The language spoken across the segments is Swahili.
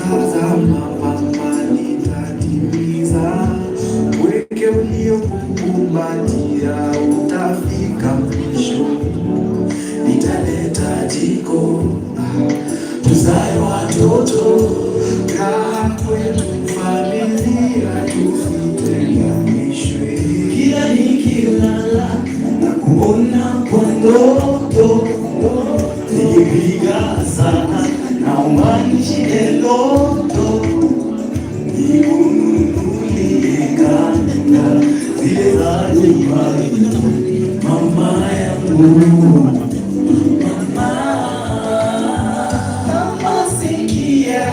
Kutazama mama, nitatimiza weke uliokukumbatia, utafika mwisho. Nitaleta jiko, tuzae watoto, kaa kwetu, familia tusitenganishwe. Kila nikilala na kuona kwa ndoto, nikipiga sana naomba nishinde loto, nikununulie kanda zile za nyumbani, mama yangu, mama. Mama sikia,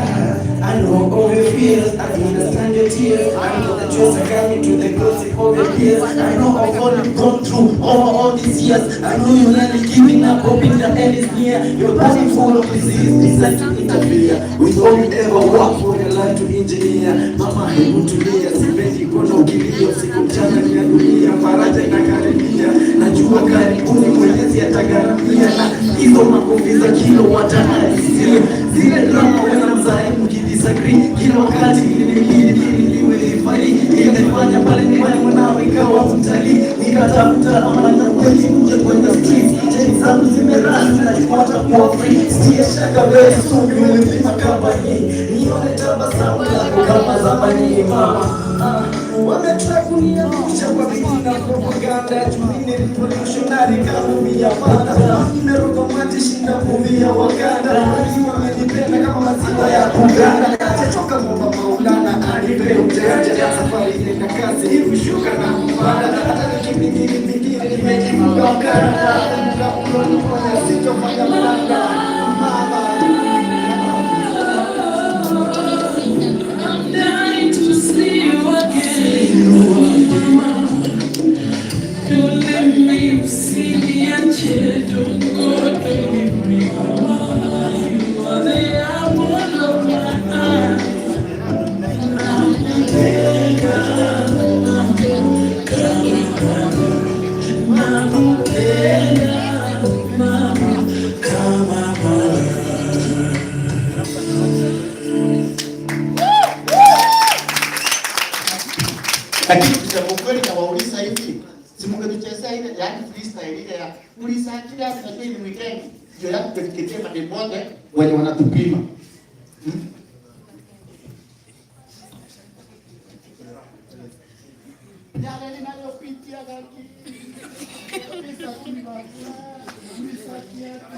I know all your fears, I understand your tears. I know that you're succumbing to the gossip of your peers. I know of all you've gone through over all these years. I know you're nearly giving up, hoping the end is near. Your body full of disease, designed to interfere with all you ever work for your life to engineer. Mama, hebu tulia, sipendi kuona ukilia usiku mchana ni ya dunia, faraja inakaribia. Najua karibuni Mwenyezi atagharamia, na hizo makofi za kilo watahadisia zile drama wena mzae mkidisagree kila wakati ilinibidi niwe referee. Nilifanya pale nyumbani mwanao ikawa mtalii, nikatafuta amani na kweli nje kwenye streets. Chain zangu zimerust najipata kuwa free. Sitie shaka very soon you will be my company. Nione tabasamu lako kama zamani mama. Ah, wametry kuniangusha kwa viti na propaganda, juu mimi ni revolutionary kama movie ya Panda. Nimeruka maji shinda movie ya Wakanda, wengi wamenipenda kama maziwa ya kuganda. Sijachoka kuomba Maulana anipe ujanja, safari inaenda kasi hivi shuka na kupanda, hata nikipingili pingili nimejifunga mkanda, muda ulonifanya sitofanya blunder mama. I'm dying to see you again. Mama, don't let me usiniache, don't go, don't leave me, mama. You are the apple of my eye. Nakupenda, kama nakupenda, mama, kama mama. Lakini kusema ukweli nawauliza hivi, si mngetuchezea ile yaani freestyle ile ya uliza kila tunajua ni weekend ndio ya kutuketea mademu wote wenye wanatupima. Hmm? Yale ninayopitia gaki. Pesa uliza kiatu.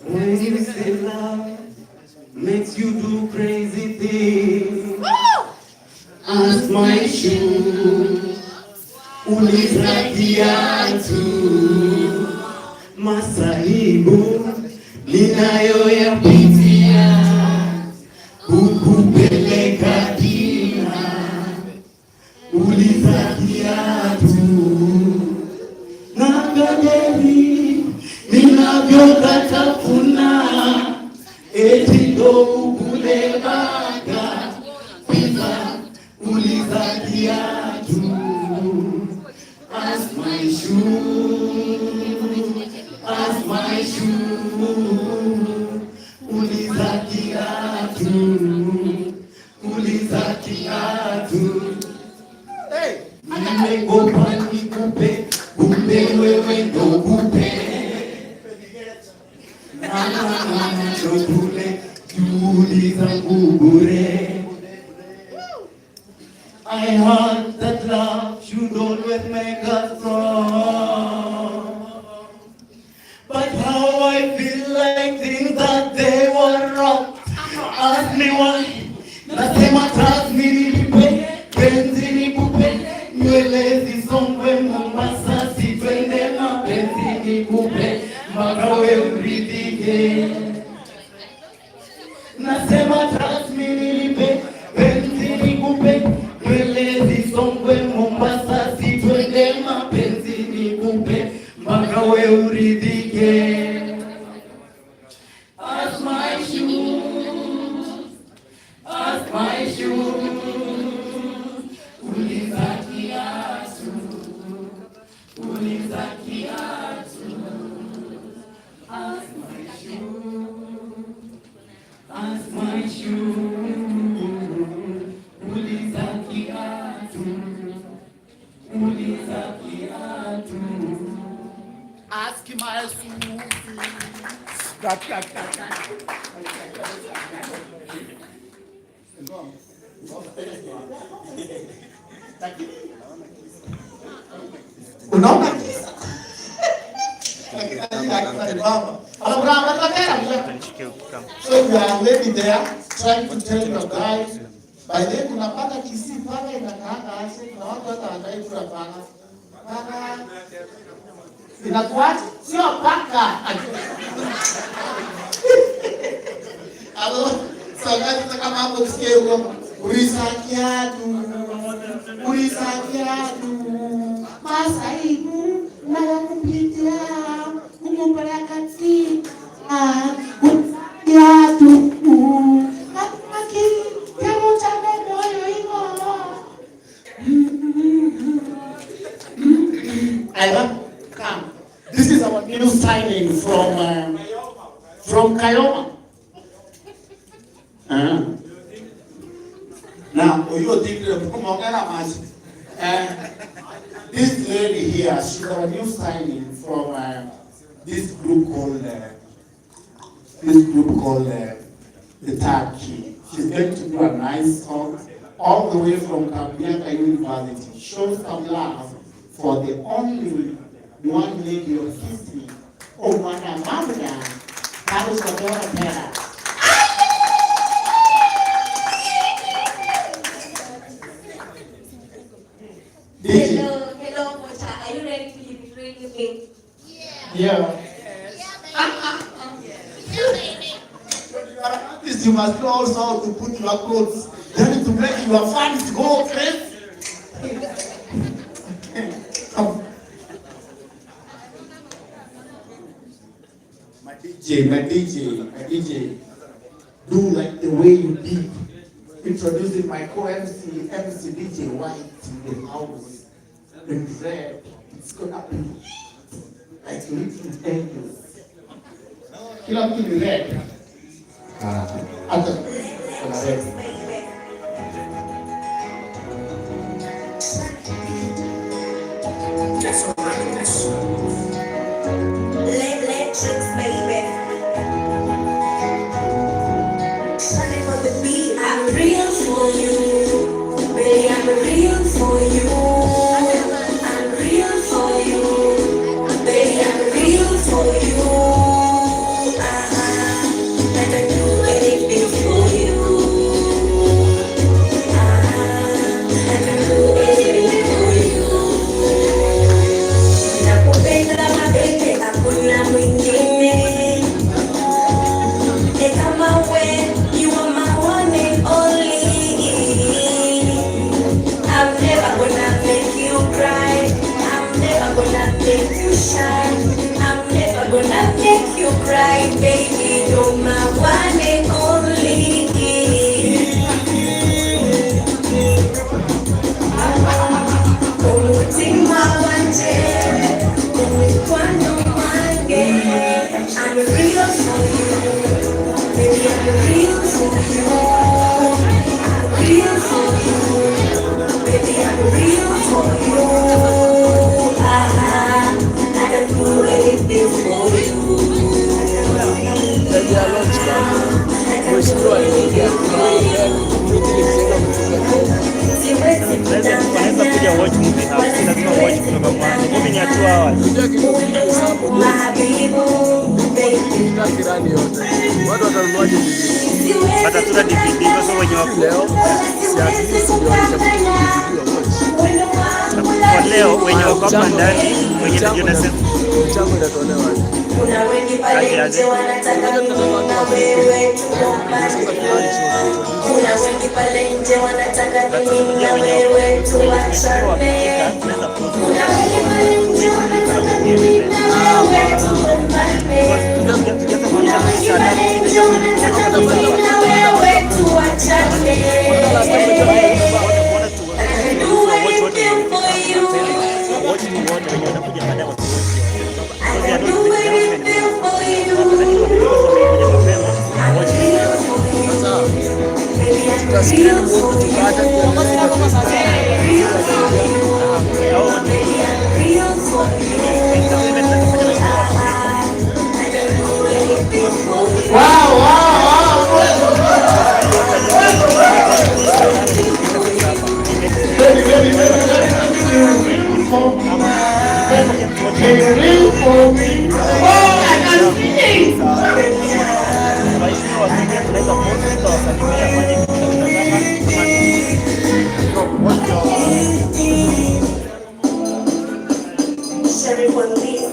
When you say love makes you do crazy things, ask my shoes, uliza kiatu, masaibu ninayoyapitia, kukupeleka kina, uliza kiatu na kajeri ninavyokatafuna, eti ndo ukule burger, pizza, uliza kiatu, ask my shoe, ask my shoe, uliza kiatu, uliza kiatu. Hey, Nimekopa nikupe, kumbe wewe ndo kupe. Chokule juhudi zangu bure. I heard that love should always make us strong. But how I feel like things that they were wrong. Ask me why. Nasema trust me nilipe, penzi nikupe, nywele zisongwe Mombasa, si twende mapenzi nikupe, mpaka we uridhike. Nasema trust me nilipe, penzi nikupe, nywele zisongwe Mombasa, si twende mapenzi nikupe, mpaka we uridhike. Ask my shoes, ask my shoes, uliza kiatu, uliza kiatu. Ask my Sufi. Cut, cut, cut, cut. Ngoma. Lakini unaona kisa. Lakini mama. So you are lady there trying to tell your guy. By then unapata Kisii paka inakaanga aje, kuna watu hata wanadai kula paka. Paka inakuaje? Sio paka. Alo, so guys, kama hapo usikie huko urisakiatu. Urisakiatu. Masaibu na kupitia kukubarakati. Ah, urisakiatu. Aki kemo cha moyo hivo. Aiba, come. This is our new signing from Kayoma. Now, you think this lady here, she's our new signing from this group called the Taki. She's going to do a nice song all the way from Kabianga University. Show some love for the only one lady of Kisii, Omwana Mamna, Carlos Pera. Hello, hello, Mocha. Are you ready to be real with me? Yeah. Yeah, baby. You are an artist, you must know also how to put your clothes. Then to make your fans go crazy. Come. My DJ, my DJ, my DJ, do like the way you did. Introducing my co-MC, MC DJ White in the house. In red, it's gonna be like little angels. Kila mtu ni red. Hata kuna red. Electric, baby. Shining on the beat. I'm real for you, baby. I'm real for you. I'm real for you, baby. I'm real for you. I can do anything for you. I can do anything for you. Nakupenda mabebe, hakuna mwingine. Ni kama we, you are my one and only. I'm never gonna make you cry. I'm never gonna make you shine. I'm never gonna make you cry, baby. You're my one and only. Umutima wanje, umukwano wange. I'm real for you, baby. I'm real for you. I'm real for you, baby. I'm real for you. I can do anything for you. I can do anything for you. Siwezi Unaweza kuja watch movie hapa, si lazima watch kutoka mwanzo. Movie ni ya 2 hours. Mahabibu, baby. Kirani yote. Watu watanunuaje DVD? Batatuta DVD kwa sababu wenye wako Leo si at least ndio walisha DVD wa watch. Kwa leo wenye wako hapa ndani, wenye ndio nasema Mchango inatolewa. Kuna wengi pale nje wanataka mimi na wewe tugombane. Kuna wengi pale nje wanataka mimi na wewe tuachane. Kuna wengi pale nje wanataka mimi na wewe tugombane. Kuna wengi pale nje wanataka mimi na wewe tuachane. I can do anything for you. Watch tu wote wenye wanakuja baadaye watu I can do anything for you. I'm real for you. Baby, I'm real for you. Real for you. Baby, I'm real for you. Real for me. Oh, I can see. Waheshimiwa wageni, tunaweza pause, tutawasalimia fanye kitu tunataka. What's your Sheriff on this.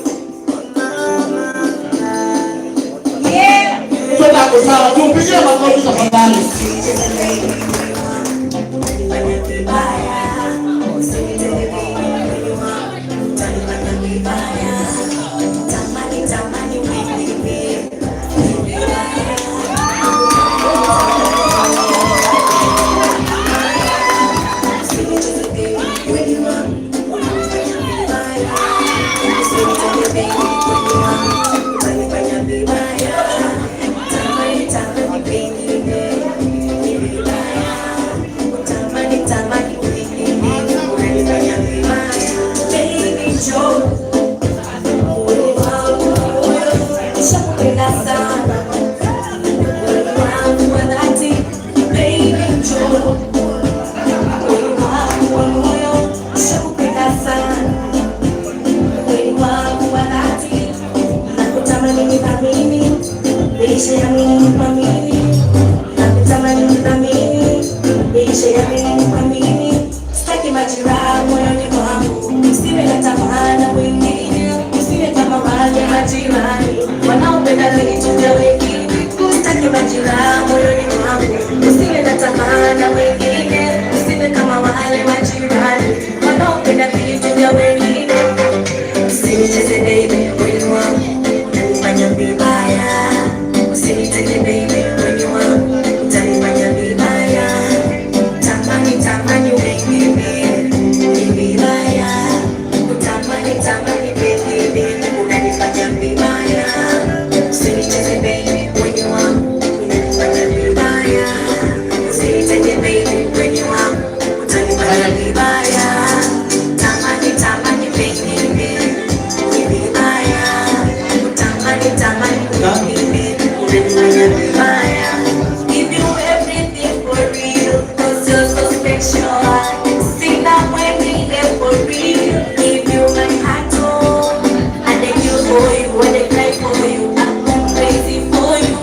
Yeah. Mtoto ako sawa, tumpigie makofi tafadhali. Utanifanya vibaya, usinitende baby, utanifanya vibaya. Tamani, tamani wengine vibaya. Usinicheze baby, unanifanya vibaya. Usinitende baby, utanifanya vibaya. Tamani, tamani wengine vibaya. Tamani, tamani wengine, unanifanya vibaya. Baby, njoo. Moyo wangu, moyo, nishakupenda sana. Moyo wangu wa dhati, baby, njoo. Moyo wangu wa moyo, nishakupenda sana. Moyo wangu wa dhati, nakutamani nithamini, maisha yangu nikuamini. Nakutamani nithamini, maisha yangu nikuamini. Sitaki majeraha moyoni mwangu, usiwe na tamaa na wengine, usiwe kama wale majirani wanaopenda vitu vya wengine. Sitaki majeraha moyoni mwangu, usiwe na tamaa na wengine, usiwe kama wale majirani wanaopenda vitu vya wengine. Usinicheze baby, mwili wangu utanifanya vibaya. Usinitende baby, mwili wangu utanifanya vibaya. Tamani, tamani wengine ni vibaya. Utamani, tamani wengine unanifanya vibaya. Usinicheze baby, mwili wangu unanifanya vibaya. Usinitende baby, mwili wangu utanifanya vibaya. Tamani, tamani wengine ni vibaya. Utamani, tamani wengine unanifanya vibaya. Give you everything for real, 'cause you're so special. Sina mwengine for real. Give you my heart, oh. And I kill for you, and I cry for you. I'm gone crazy for you.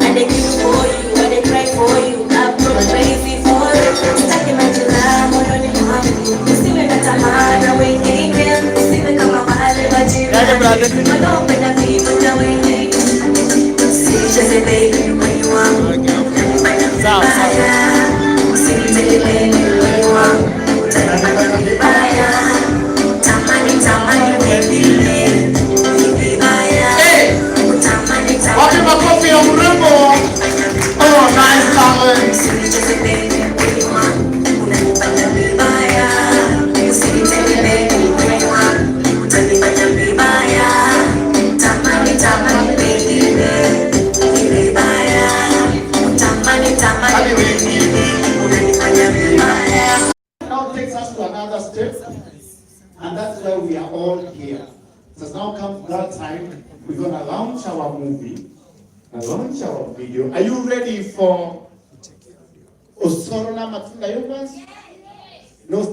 And I kill for you, and I cry for you. I'm gone crazy for you. Sitaki majeraha moyoni mwangu. Usiwe na tamaa na wengine. Usiwe kama wale majirani wanaopenda vitu vya wengine. Usinicheze baby, moyo wangu utanifanya vibaya. Usinitende baby, moyo wangu utanifanya vibaya. Tamani, tamani wengine ni vibaya. Utamani, Wapi tamani makofi ya mrembo? Oh, nice talent. Usinicheze baby, moyo wangu unanifanya vibaya. Usinitende baby, moyo wangu utanifanya vibaya. Tamani, tamani wengine ni vibaya. Utamani, tamani wengine unanifanya vibaya. Now takes us to another step, and that's why we are all here. It has now come that time. We're gonna launch our movie, launch our video. Are you ready for Osoro na Matunda Yomans? No,